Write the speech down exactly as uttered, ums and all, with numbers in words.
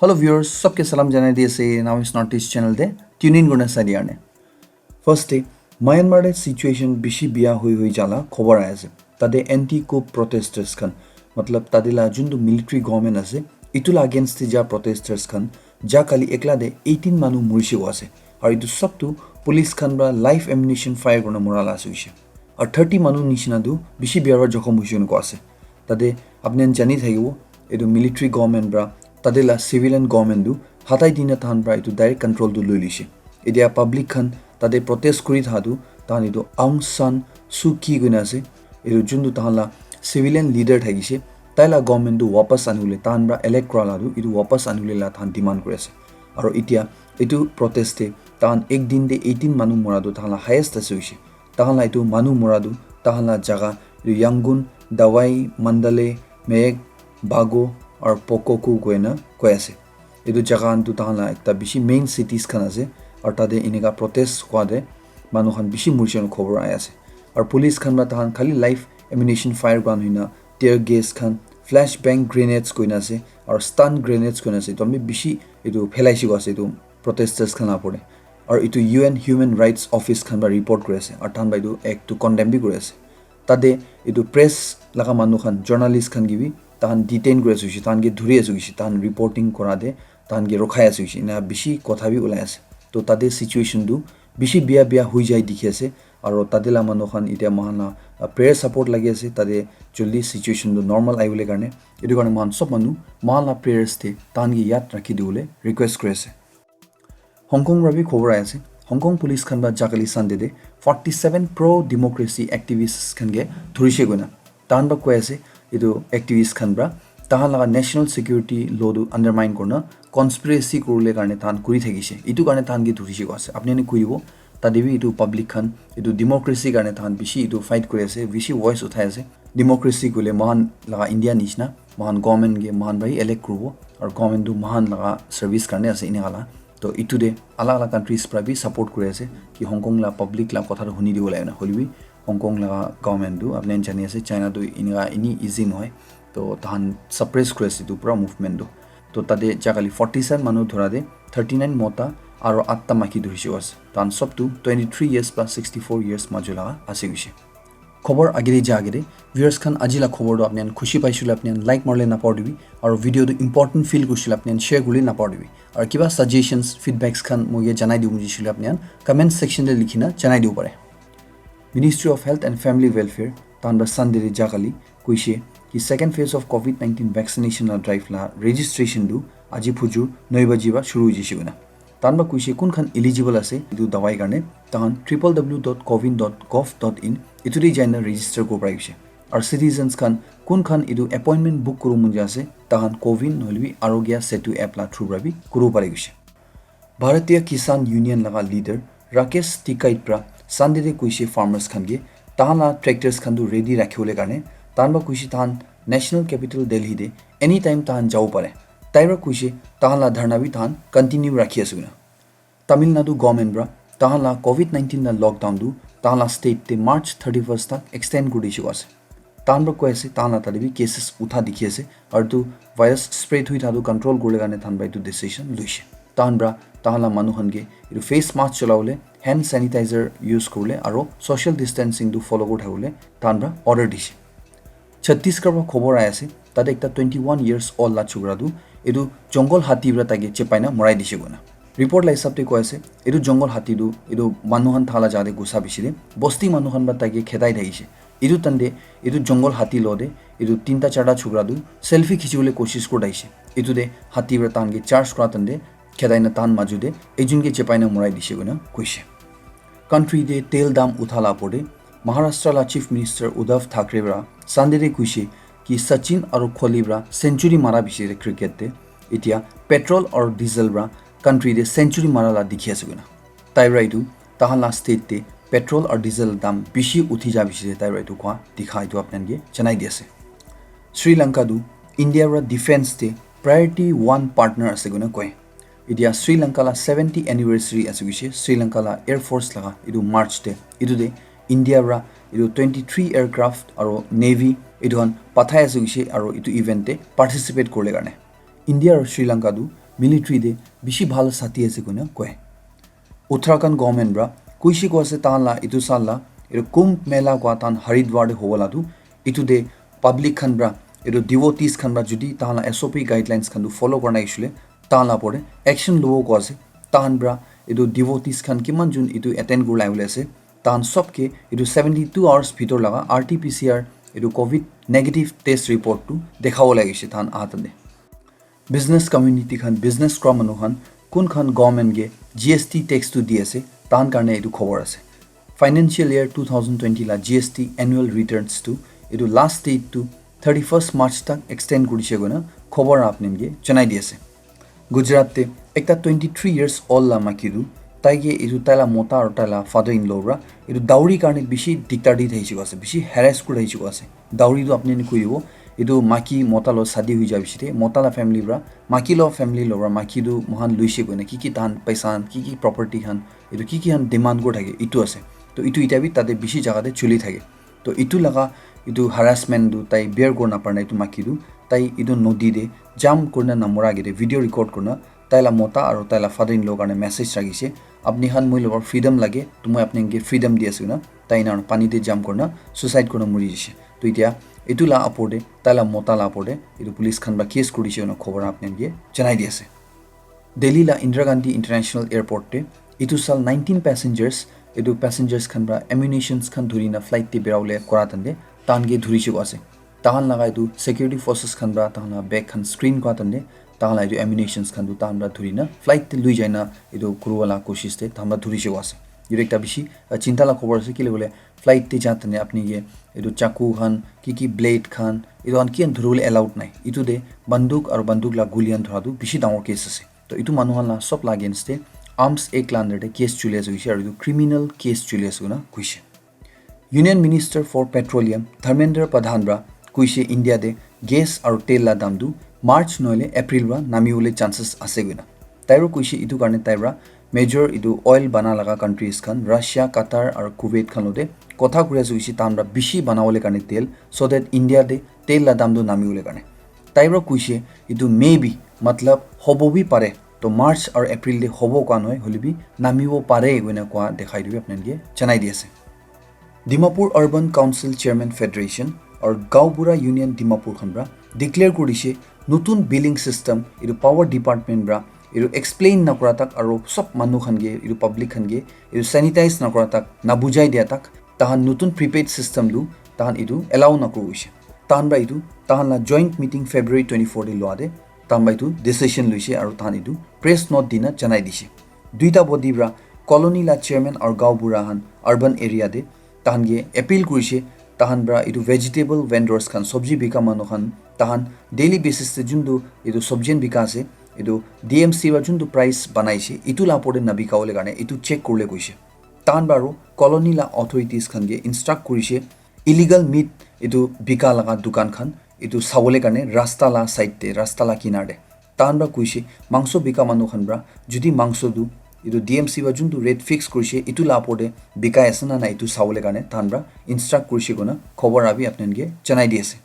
Hello viewers, sabke salam janai di ase Now is Northeast channel te tune in kurna sai di karne. First te Myanmar te situation bishi biya hoi hoi jala khobor ahi ase. Tate anti coup protesters khan, matlab tate la juntu military government ase, itu la against te ja protesters khan, ja kali ekla te eighteen manu murishe go ase. Aru itu sab tu police khan pra live ammunition fire kurna mura la ase hoishe. Aru thirty manu nishina tu bishi biya pra jokhom hoishe koina koa ase. Tate apni khan jani thakibo, etu military government pra tate la civilian government tu hatai dina tahan pra etu direct control tu loi lishe. Etia public khan tate protest kuri tha tu tahan etu Aung San Suu Kyi koina ase, etu juntu tahan la civilian leader thakishe, tai la government tu wapas anibole tahan pra elect kura la tu etu wapas anibole la tahan demand kuri ase. Aru etia etu protest te tahan ek din te eighteen manu mura tu tahan la highest ase hoishe. Tahan la etu manu mura tu tahan la jaga etu Yangon, Dawei, Mandalay, Mayek, Bago aru Pokoku koina koi ase. Etu jaga khan tu tahan la ekta bishi main cities khan ase aru tate enika protest kua te manu khan bishi murishe koina khobor ahi ase. Aru police khan pra tahan khali live ammunition fire kura hoina tear gas khan, flashbang grenades koina ase aru stun grenades koina ase. Etu khan bi bishi etu phelaishe koa ase etu protesters khan la opor te. Aru etu U N Human Rights Office khan pra report kuri ase aru tahan pra etu act tu condemn bi kuri ase. Tate etu press laga manu khan, journalist khan ke bi tahan detain kuri ase hoishe, tahan ke dhuri ase hoishe, tahan reporting kura te tahan ke rokhai ase hoishe, ena bishi kotha bi ulai ase. To tate situation tu bishi biya biya hoi jai dikhi ase. Aru tate la manu khan etia moikhan la, uh, prayer support lagi ase, tate jaldi situation tu normal ahibole karne. Etu karne moikhan sob manu moikhan la prayers te tahan ke yad rakhi dibole request kuri ase. Hong Kong pra bi khobor ahi ase. Hong Kong police khan pra jakali Sunday te forty seven pro democracy activists khan ke dhurishe koina. Tahan pra koi ase, etu activists khan pra tahan laga national security law tu undermine kurna conspiracy kuribole karne tahan kuri thakishe. Etu karne tahan ke dhurishe koa ase. Apni khan koi dibo, tate bi etu public khan etu democracy karne tahan bishi etu fight kuri ase, bishi voice uthai ase. Democracy koile moikhan laga India nishina, moikhan government ke moikhan pra hi elect kuribo, aru government tu moikhan laga service karne ase, enika la. To etu te alag alag countries pra bi support kuri ase ki Hong Kong la public la kotha tu huni dibo lage na. Hoile bi Hong Kong laga government tu apni khan jani ase, China tu enika eni easy nohoi. To tahan suppress kuri ase etu pura movement tu. To tate jakali forty seven manu dhura te thirty nine mota aru atta maiki dhurishe ase. Tahan sob tu twenty three years pra sixty four years majo laga ase hoishe. Khobor agere ja agere, viewers khan, aji la khobor tu apni khan khushi paishe koile apni khan like maribole napahoribi, aru video tu important feel kurishe koile apni khan share kuribole napahoribi, aru kiba suggestions, feedbacks khan moike janai dibo khujishe koile apni khan comment section te likhina janai dibo pare. Ministry of Health and Family Welfare tahan pra Sunday te jakali koishe ki second phase of covid nineteen vaccination la drive la registration tu aji phujur noi baji pra shuru hoi jishe koina. Tahan pra koishe kun khan eligible ase etu dawai karne, tahan triple w dot covin dot gov dot in etu te jaina register kuribo pari ase. Aru citizens khan kun khan etu appointment book kuribo mon jai ase, tahan Covin nohole bi Arogya Setu app la through pra bi kuribo pari ase. Bharatiya Kisan Union laga leader Rakesh Tikait pra Sunday te koishe farmers khan ke tahan la tractors khan tu ready rakhibole karne, tahan pra koishe tahan National Capital Delhi te anytime tahan jabo pare. Tai pra koishe tahan la dharna bi tahan continue rakhi ase koina. Tamil Nadu government pra tahan la covid nineteen la lockdown tu tahan la state te March thirty first tak extend kuri dishe koa ase. Tahan pra koi ase, tahan la tate bi cases utha dikhi ase, aru etu virus spread hoi tha tu control kuribole karne tahan pra etu decision loishe. Tahan pra tahan la manu khan ke etu face mask cholabole, hand sanitizer use kuribole aru social distancing tu follow kuri thabole tahan pra order dishe. Chhattisgarh pra khobor ahi ase, tate ekta twenty one years old la chokra tu etu jungle hati pra taike chepai na morai dishe koina. Report la hisab te koi ase, etu jungle hati tu etu manu khan thala jaga te ghusa bishi te bosti manu khan pra taike khedai thakishe. Etu time te etu jungle hati lo te etu tinta charta chokra tu selfie khichibole koshish kuri thakishe. Etu te hati pra tahan ke charge kura time te khedai na tahan maju te ekjon ke chepai na morai dishe koina koishe. Country te tel dam utha la opor te Maharashtra la Chief Minister Uddhav Thackeray pra Sunday te koishe ki Sachin aru Kohli pra century mara bishi te cricket te etia petrol aru diesel pra country te century mara la dikhi ase koina. Tai pra etu tahan la state te petrol aru diesel dam bishi uthi ja bishi te tai pra etu koa dikha etu apni khan ke janai di ase. Sri Lanka tu India pra defense te priority one partner ase koina koi. Etia Sri Lanka la seventy anniversary ase koishe, Sri Lanka la Air Force laga etu March te, etu te India pra etu twenty three aircraft aru navy etu khan pathai ase koishe aru etu event te participate kuribole karne. India aru Sri Lanka tu military te bishi bhal sati ase koina koi. Uttarakhand government pra kuishi ko ase tahan la itu sal la itu Kumbh Mela kwa tahan Haridwar te hobo la tu itu te public khan pra itu devotees khan pra judi tahan la S O P guidelines khan tu follow kurna ishule tahan la pore action lobo ko ase. Tahan pra itu devotees khan kiman jun itu attend kurla ahibole ase tahan sob ke itu seventy two hours bhitor laga R T P C R itu covid negative test report tu dekhabo lagise tahan ahatande. Business community khan business kura manu khan kun khan government ke G S T tax tu di ase tahan karne itu khobor ase. Financial year two thousand twenty la G S T annual returns tu itu last date tu thirty first March tak extend kurise koina khobor apni ke janai di ase. Gujarat te ekta twenty three years old la maki tu tai ke itu tai la mota aru tai la father in law pra itu dowry karne bishi diktar di thai ase bishi harass kuri thai ase. Dowry tu apni khan kuribo itu maki mota lo sadi hui ja bishi te mota la family pra maki lo family lo pra maki tu mohan luise koina ki ki tahan paisa khan ki ki property khan itu ki ki khan demand kuri thake itu ase. To itu ita bi tate bishi jaga te chuli thake. To itu laga itu harassment tu tai bear kuri napare na itu maki tu tai itu nodi te jump kurina namora age te video record kurina tai la mota aru tai la father in law karne message rakhi ase, apni khan moi logot freedom lage to moi apni khan ke freedom di ase koina tai ena pani te jump kurina suicide kurina mori jise. To itya itu la apor te tai la mota la apor te itu police khan pra case kuri dise koina khobor apni khan ke janai di ase. Delhi la Indira Gandhi International Airport te itu sal nineteen passengers itu passengers khan pra ammunitions khan dhurina flight te bera bole kora tande tahan ke dhuri shiko ase. Tahan laga itu security forces khan pra tahan la bag khan screen kora tande tahan la itu ammunitions khan tu tahan pra dhurina flight te lui jaina itu kuru wala koshish te tahan pra dhuri shiko ase. Itu ekta bishi chinta la khobor ase kile bole flight te ja tande apni ke itu chaku khan ki ki blade khan itu khan ki khan dhuribole allowed nai. Itu te banduk aru banduk la guli khan dhura tu bishi dangor case ase. To itu manu khan la sob la against te Arms Act la under te case chuli ase koise aru itu criminal case chuli ase koina koise. Union Minister for Petroleum Dharmendra Pradhan pra koise India te gas aru tel la dam tu March nohole April pra nami bole chances ase koina. Tai pra koise itu karne tai pra major itu oil bana laga countries khan Russia, Qatar aru Kuwait khan lote kotha kuri ase koise tahan pra bishi bana bole karne tel so that India te tel la dam tu nami bole karne. Tai pra koise itu maybe matlab hobo bi pare to March aru April te hobo koa nohoi hoile bi namibo pare koina koa dekhai dibi apni khan ke janai di ase. Dimapur Urban Council Chairman Federation aru Gaonbura Union Dimapur khan pra declare kuri dise notun billing system itu power department pra itu explain nakura tak aru sob manu khan ke itu public khan ke itu sanitize nakura tak nabujai dia tak tahan notun prepaid system tu tahan itu allow nakuru hoise. Tahan pra itu tahan la joint meeting February twenty four te lua te tahan pra itu decision luise aru tahan itu press note dina janai dise. Duita body pra colony la chairman aru gaonbura khan urban area te tahan ke appeal kurise tahan pra itu vegetable vendors khan sobji bika manu khan tahan daily basis te juntu itu sobji khan bika ase itu D M C pra juntu price banaise itu la opor te nabika bole karne itu check kuribole koise. Tahan pra aru colony la authorities khan ke instruct kurise illegal meat itu bika laga dukan khan itu sabole karne rasta la side te rasta la kinar te tahan pra koise mangso bika manu khan pra judi mangso tu itu D M C pra juntu rate fix kurise itu la opor te bikai ase na nai itu sabole karne tahan pra instruct kurise koina khobor abi apni khan ke janai di ase.